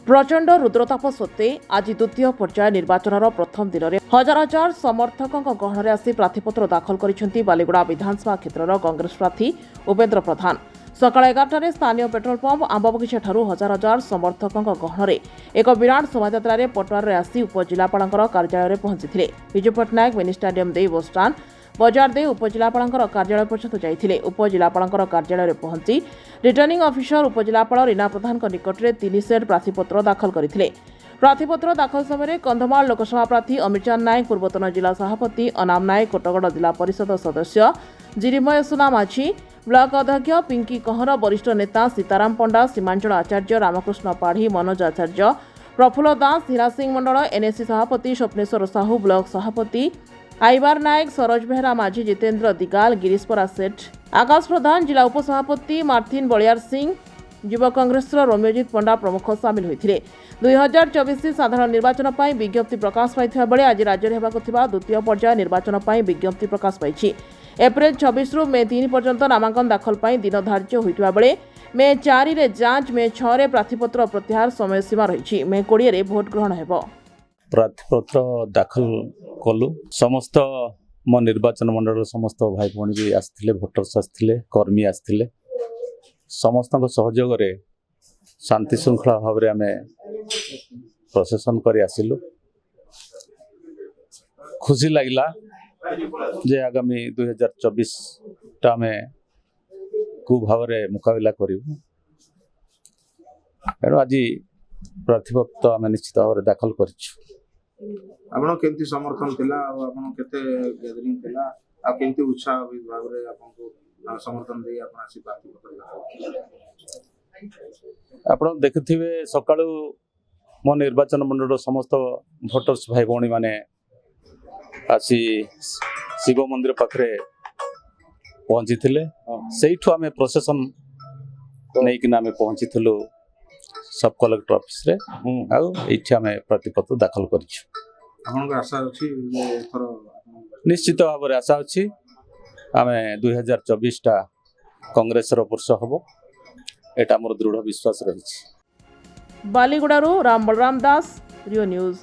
ପ୍ରଚଣ୍ଡ ରୁଦ୍ରତାପ ସତ୍ତ୍ୱେ ଆଜି ଦ୍ୱିତୀୟ ପର୍ଯ୍ୟାୟ ନିର୍ବାଚନର ପ୍ରଥମ ଦିନରେ ହଜାର ହଜାର ସମର୍ଥକଙ୍କ ଗହଣରେ ଆସି ପ୍ରାର୍ଥୀପତ୍ର ଦାଖଲ କରିଛନ୍ତି ବାଲିଗୁଡ଼ା ବିଧାନସଭା କ୍ଷେତ୍ରର କଂଗ୍ରେସ ପ୍ରାର୍ଥୀ ଉପେନ୍ଦ୍ର ପ୍ରଧାନ। ସକାଳ 11ଟାରେ ସ୍ଥାନୀୟ ପେଟ୍ରୋଲ ପମ୍ପ ଆମ୍ବବଗିଚାଠାରୁ ହଜାର ହଜାର ସମର୍ଥକଙ୍କ ଗହଣରେ ଏକ ବିରାଟ ଶୋଭାଯାତ୍ରାରେ ପଟୁଆରରେ ଆସି ଉପଜିଲ୍ଲାପାଳଙ୍କର କାର୍ଯ୍ୟାଳୟରେ ପହଞ୍ଚିଥିଲେ। ବିଜୁ ପଟ୍ଟନାୟକ ମିନି ଷ୍ଟାଡିୟମ ଦେଇ ବସ୍ଷ୍ଟାଣ୍ଡ ବଜାର ଦେଇ ଉପଜିଲ୍ଲାପାଳଙ୍କର କାର୍ଯ୍ୟାଳୟ ପର୍ଯ୍ୟନ୍ତ ଯାଇଥିଲେ। ଉପଜିଲ୍ଲାପାଳଙ୍କର କାର୍ଯ୍ୟାଳୟରେ ପହଞ୍ଚି ରିଟର୍ଣ୍ଣିଂ ଅଫିସର ଉପଜିଲ୍ଲାପାଳ ରୀନା ପ୍ରଧାନଙ୍କ ନିକଟରେ ତିନି ସେଟ୍ ପ୍ରାର୍ଥୀପତ୍ର ଦାଖଲ କରିଥିଲେ। ପ୍ରାର୍ଥୀପତ୍ର ଦାଖଲ ସମୟରେ କନ୍ଧମାଳ ଲୋକସଭା ପ୍ରାର୍ଥୀ ଅମିରଚାନ୍ଦ ନାୟକ, ପୂର୍ବତନ ଜିଲ୍ଲା ସଭାପତି ଅନାମ ନାୟକ, କୋଟଗଡ଼ ଜିଲ୍ଲା ପରିଷଦ ସଦସ୍ୟ ଜିରିମୟ ସୁନା ମାଝୀ, ବ୍ଲକ ଅଧ୍ୟକ୍ଷ ପିଙ୍କି କହଁର, ବରିଷ୍ଠ ନେତା ସୀତାରାମ ପଣ୍ଡା, ସୀମାଞ୍ଚଳ ଆଚାର୍ଯ୍ୟ, ରାମକୃଷ୍ଣ ପାଢ଼ୀ, ମନୋଜ ଆଚାର୍ଯ୍ୟ, ପ୍ରଫୁଲ୍ଲ ଦାସ, ହୀରା ସିଂ ମଣ୍ଡଳ, ଏନ୍ଏସି ସଭାପତି ସ୍ୱପ୍ନେଶ୍ୱର ସାହୁ, ବ୍ଲକ ସଭାପତି ଆଇବାର ନାୟକ, ସରୋଜ ବେହେରା ମାଝୀ, ଜିତେନ୍ଦ୍ର ଦିଗାଲ, ଗିରୀଶପରା ସେଠ, ଆକାଶ ପ୍ରଧାନ, ଜିଲ୍ଲା ଉପସଭାପତି ମାର୍ଥିନ ବଳିୟାର ସିଂ, ଯୁବ କଂଗ୍ରେସର ରୌମ୍ୟଜିତ ପଣ୍ଡା ପ୍ରମୁଖ ସାମିଲ ହୋଇଥିଲେ। 2024 ସାଧାରଣ ନିର୍ବାଚନ ପାଇଁ ବିଜ୍ଞପ୍ତି ପ୍ରକାଶ ପାଇଥିବା ବେଳେ ଆଜି ରାଜ୍ୟରେ ହେବାକୁ ଥିବା ଦ୍ୱିତୀୟ ପର୍ଯ୍ୟାୟ ନିର୍ବାଚନ ପାଇଁ ବିଜ୍ଞପ୍ତି ପ୍ରକାଶ ପାଇଛି। ଏପ୍ରିଲ 26ରୁ ମେ 3 ପର୍ଯ୍ୟନ୍ତ ନାମାଙ୍କନ ଦାଖଲ ପାଇଁ ଦିନ ଧାର୍ଯ୍ୟ ହୋଇଥିବା ବେଳେ ମେ 4ରେ ଯାଞ୍ଚ, ମେ 6ରେ ପ୍ରାର୍ଥୀପତ୍ର ପ୍ରତ୍ୟାହାର ସମୟସୀମା ରହିଛି। ମେ 20ରେ ଭୋଟ ଗ୍ରହଣ ହେବ। ପ୍ରାର୍ଥୀପତ୍ର ଦାଖଲ କଲୁ। ସମସ୍ତ ମୋ ନିର୍ବାଚନ ମଣ୍ଡଳର ସମସ୍ତ ଭାଇ ଭଉଣୀ ବି ଆସିଥିଲେ, ଭୋଟର୍ସ ଆସିଥିଲେ, କର୍ମୀ ଆସିଥିଲେ। ସମସ୍ତଙ୍କ ସହଯୋଗରେ ଶାନ୍ତି ଶୃଙ୍ଖଳା ଭାବରେ ଆମେ ପ୍ରସେସନ୍ କରି ଆସିଲୁ। ଖୁସି ଲାଗିଲା ଯେ ଆଗାମୀ 2024ଟା ଆମେ କେଉଁ ଭାବରେ ମୁକାବିଲା କରିବୁ। ତେଣୁ ଆଜି ପ୍ରାର୍ଥୀପତ୍ର ଆମେ ନିଶ୍ଚିତ ଭାବରେ ଦାଖଲ କରିଛୁ। ଆପଣ କେମିତି ସମର୍ଥନ ଥିଲା ଆଉ ଆପଣ କେତେ ଗ୍ୟାଦରିଂ ଥିଲା ଆଉ କେମିତି ଉତ୍ସାହ ଭାବରେ ଆପଣଙ୍କୁ ସମର୍ଥନ ଦେଇ ଆପଣ ଆସି ପ୍ରାର୍ଥୀପତ୍ର ଦାଖଲ କଲେ? ଆପଣ ଦେଖୁଥିବେ, ସକାଳୁ ମୋ ନିର୍ବାଚନ ମଣ୍ଡଳର ସମସ୍ତ ଭୋଟର୍ସ ଭାଇ ଭଉଣୀମାନେ ଆସି ଶିବ ମନ୍ଦିର ପାଖରେ ପହଞ୍ଚିଥିଲେ। ସେଇଠୁ ଆମେ ପ୍ରସେସନ୍ ନେଇକିନା ଆମେ ପହଞ୍ଚିଥିଲୁ ସବ୍ କଲେକ୍ଟର ଅଫିସରେ ଆଉ ଏଇଠି ଆମେ ପ୍ରାର୍ଥୀପତ୍ର ଦାଖଲ କରିଛୁ। ଆପଣଙ୍କ ଆଶା ଅଛି ଯେ ଏଥର ଆପଣ ନିଶ୍ଚିତ ଭାବରେ ଆଶା ଅଛି, ଆମେ 2024ଟା କଂଗ୍ରେସର ବର୍ଷ ହେବ। ଏଇଟା ଆମର ଦୃଢ଼ ବିଶ୍ୱାସ ରହିଛି। ବାଲିଗୁଡ଼ାରୁ ରାମ ବଳରାମ ଦାସ, ରିଓ ନ୍ୟୁଜ୍।